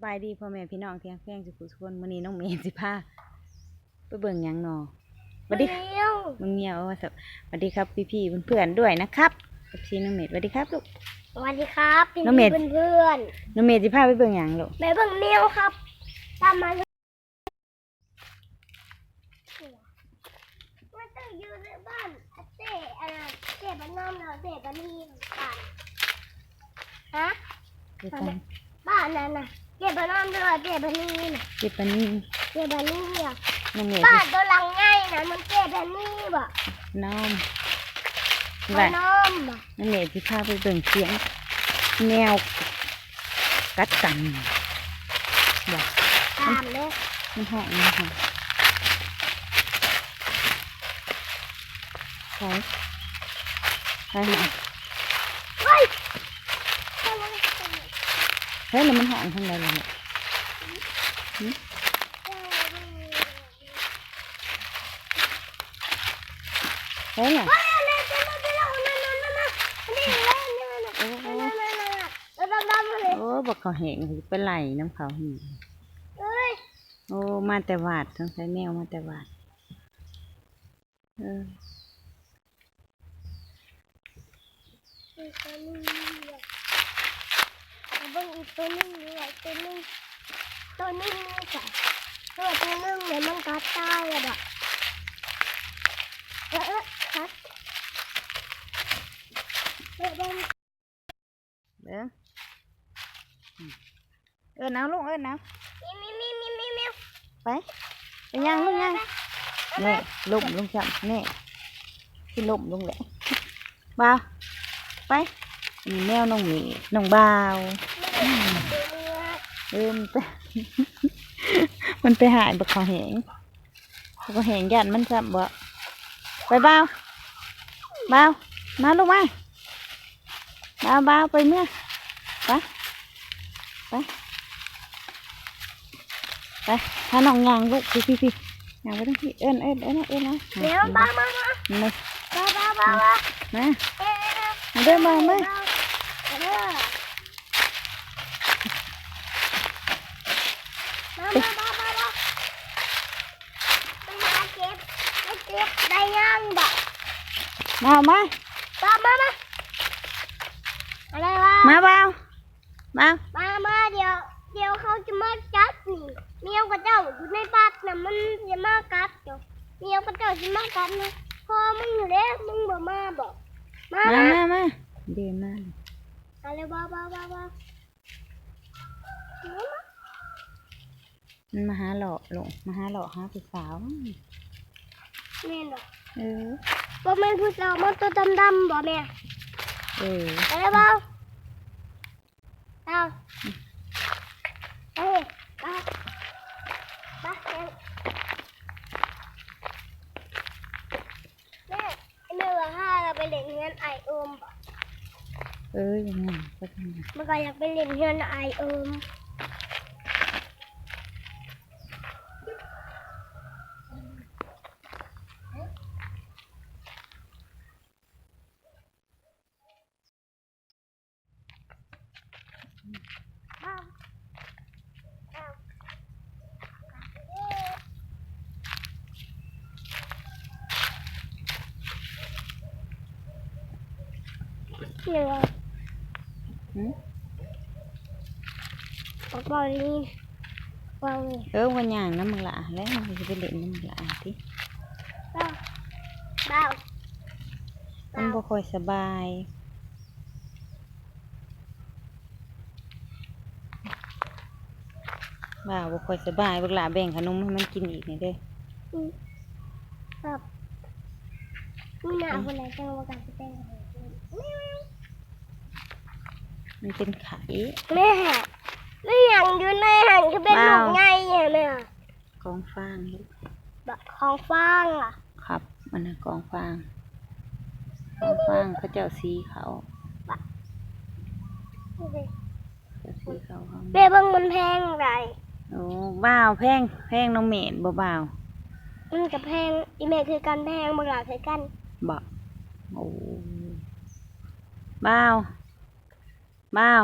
ສະບາຍດີພໍ່ແມ່ພີ່ນ້ອງທີ່ຮັກແພງສູ່ຜູ້ສູ່ຄົນ. ມື້ນີ້ນ້ອງເມຊິພາໄປເບິ່ງຫຍັງນໍ? ຫວັດດີ ເບິ່ງແມວ ເບິ່ງແມວ. ໂອ້ ສະ ຫວັດດີຄັບພີ່ໆເພື່ອນໆດ້ວຍນະຄັບ ເອັຟຊີນ້ອງເມດ. ຫວັດດີຄັບລູກ. ສະຫວັດດີຄັບພີ່ໆເພື່ອນໆ. ນ້ອງເມຊິພາໄປເບິ່ງຫຍັງລູກ? ໄປເບິ່ງແມວຄັບ ຕາມມາ. ມັນຕ້ອງຢູ່ໃນບ້ານເຈ້ ອັນນັ້ນ ເຈ້ບ້ານນ້ອມ ແລ້ວເຈ້ບ້ານນີ້ກັນ. ຮະ? ບ້ານນັ້ນນະ ເຈ້ບ້ານນ້ອມ ຫຼືວ່າເຈ້ບ້ານນີ້ນະ? ເຈັບປານນີ້ ເຈ້ບ້ານນີ້ອະ. ນ້ອງເມ ບ້ານໂຕຫຼັງໃຫຍ່ນະ ມັນເຈ້ບ້ານນີ້ບໍ? ນ້ອມ ບ້ານນ້ອມ. ນ້ອງເມຊິພາໄປເບິ່ງສຽງແມວ ກັດກັນບໍ? ຕາມເດ້. ມັນຮ້ອງຫຍັງຫະ? ໃສ ໃສຫະ? ເຮີ້ຍ ເຮີ້ຍ ແລ້ວມັນຮ້ອງທາງໃດລະນີ້? ຫຶ? ເຮີ້ຍ ໂອ້ ໂອ້ ໂອ້ ບັກເຂົາແຫ້ງ ໄປໄລ່ນຳເຂົາ. ໂອ້ ມາແຕ່ວັດ ສົງໄສແມວມາແຕ່ວັດ. ເອີ ເບິ່ງອີກໂຕໜຶ່ງ ເບິ່ງອີກໂຕໜຶ່ງ ໂຕໜຶ່ງນີ້ກະ ໂຕໜຶ່ງນີ້ມັນກັດຕາຍແລ້ວບໍ? ເອີ ເອີ ຄັດ ເບິ່ງ ເບິ່ງ ເອີ້ນເອົາລູກ ເອີ້ນເອົາ. ໄປ ໄປຍ່າງລູກຍ່າງ. ແນ່ ລົ້ມລົງຊ້ຳ ແນ່ ຊິລົ້ມລົງແຫຼະ. ບ່າວ ໄປ. ນີ້ແມວນ້ອງເມ ນ້ອງບ່າວ. ເອີ ມັນໄປ ມັນໄປຫາຍບັກເຂົາແຫ້ງ. ເຂົາກໍແຮງຢ້ານມັນຊ້ຳບໍ? ໄປບ່າວ ບ່າວ ມາລູກມາ ບ່າວ ບ່າວ ໄປເມືອ ໄປ ໄປ ໄປ ພານ້ອງຍ່າງລູກ ພີ້ ພີ້ ພີ້ ຍ່າງໄປທາງພີ້ ເອີ້ນ ເອີ້ນ ເອີ້ນ ເອີ້ນ ເອີ້ນ ເອົາ ແມວ ບ່າວ ມາ ມາ ມາ ມາ ມາ ມາ ມາເດີ ບ່າວ ມາ ມາເດີ ມາ ມາ ມາ ມາ ມາ ມາ ໄປຫາເກັບ ໄປເກັບໄດ້ຍັງບໍ່? ມາ ມາ ມາ ມາ ມາ ອະໄລວະ? ມາ ບ່າວ ບ່າວ ມາ ມາ ດຽວ ດຽວເຂົາຈະມາກັດນີ້ ແມວຂະເຈົ້າຢູ່ໃນປ່ານະ ມັນຈະມາກັດເຈົ້າ ແມວຂະເຈົ້າຊິມາກັດນະ ພໍ່ມຶງຫັ້ນແຫຼະ ມຶງບໍ່ມາບໍ? ມາ ມາ ມາ ມາ ມາ ເດ ມາ ອະໄລວະ? ມາ ມາ ມາ ມາ ມັນມາຫາເລາະລູກ ມາຫາເລາະຫາຜູ້ສາວ. ແມ່ນບໍ່? ເອີ ບໍ່ແມ່ນຜູ້ສາວ ມັນໂຕດຳໆບໍ່ແມ່? ເອີ ໄປແລ້ວບໍ່? ເອົາ ເອີ ໄປ ໄປ ແມ່ ແມ່ວ່າພາລາໄປຫຼິ້ນເຮືອນອ້າຍໂອມບໍ? ເອີ ຍັງໄງ ມັນກໍຢາກໄປຫຼິ້ນເຮືອນອ້າຍໂອມ. ເນາະ ຫືມ ປະເປົານີ້ ເປົານີ້ ເອີ ວ່າຍ່າງນຳບັກຫຼ້າແລ້ວ ຊິໄປຫຼິ້ນນຳບັກຫຼ້າຕິ ເບົາ ເບົາ ມັນບໍ່ຄ່ອຍສະບາຍ. ວ່າບໍ່ຄ່ອຍສະບາຍ ບັກຫຼ້າແບ່ງຂະໜົມໃຫ້ມັນກິນອີກນີ້ເດີ້. ອືມ ແບບ ມື້ໜ້າ ອືມ ພຸ້ນແຫຼະ ຈັ່ງວ່າກັນຊິແບ່ງໃຫ້ກິນ. ມັນເປັນໄຂ້. ແມ່ ມີຫຍັງຢູ່ໃນຫັ້ນ ຄືເປັນລູກໃຫຍ່ແທ້ແມ່? ກອງຟາງລູກ ບັກ ກອງຟາງລະ? ຄັບ ອັນນັ້ນກອງຟາງ ກອງຟາງ ເຂົາເຈົ້າສີເຂົ້າ ບັກ ເຈົ້າສີເຂົ້າເຮົາ. ແມ່ເບິ່ງມັນແພງໃດ. ໂອ້ ບ່າວ ແພງ ແພງນ້ອງເມດບໍ່ບ່າວ? ມັນກະແພງ ອີ່ແມ່ຄືກັນ ແພງບັກຫຼ້າຄືກັນ. ບໍ່ ໂອ້ ບ່າວ ບ່າວ.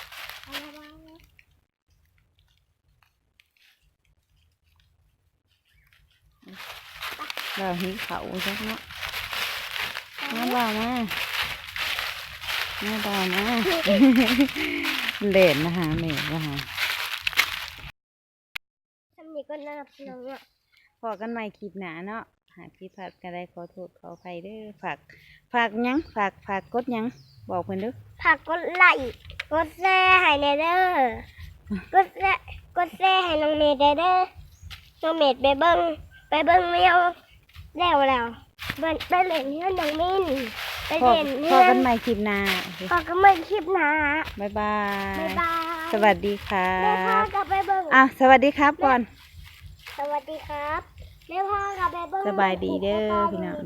ເອີ ຫິວເຂົ້າຈັກເນາະ. ມາບ່າວມາ ມາບ່າວມາ ແລ່ນມາຫາແມ່ ມາຫາ. ຊ່ຳນີ້ກ່ອນເນາະພີ່ນ້ອງເນາະ ພໍ້ກັນໃໝ່ຄລິບໜ້າເນາະ. ຫາກຜິດພາດກະໄດ້ຂໍໂທດຂໍອະໄພເດີ. ຝາກ ຝາກຫຍັງ? ຝາກ ຝາກກົດຫຍັງ? ບອກເພິ່ນເດີ. ຝາກກົດໄລ້ ກົດແຊໃຫ້ແດ່ເດີ. ກົດແຊ ກົດແຊໃຫ້ນ້ອງເມດແດ່ເດີ. ນ້ອງເມດໄປເບິ່ງ ໄປເບິ່ງແມວແລ້ວ ແລ້ວ ໄປ ໄປຫຼິ້ນເຮືອນນ້ອງມິນ ໄປຫຼິ້ນເຮືອນ. ພໍ້ກັນໃໝ່ຄລິບໜ້າ ພໍ້ກັນໃໝ່ຄລິບໜ້າ. ບາຍບາຍ ບາຍບາຍ ສະຫວັດດີຄ່ະ. ແມ່ພ້າກັບໄປເບິ່ງ ອ່ະ ສະຫວັດດີຄັບກ່ອນ. ສະຫວັດດີຄັບ ແມ່ພ້າກັບໄປເບິ່ງ ສະບາຍດີເດີພີ່ນ້ອງ.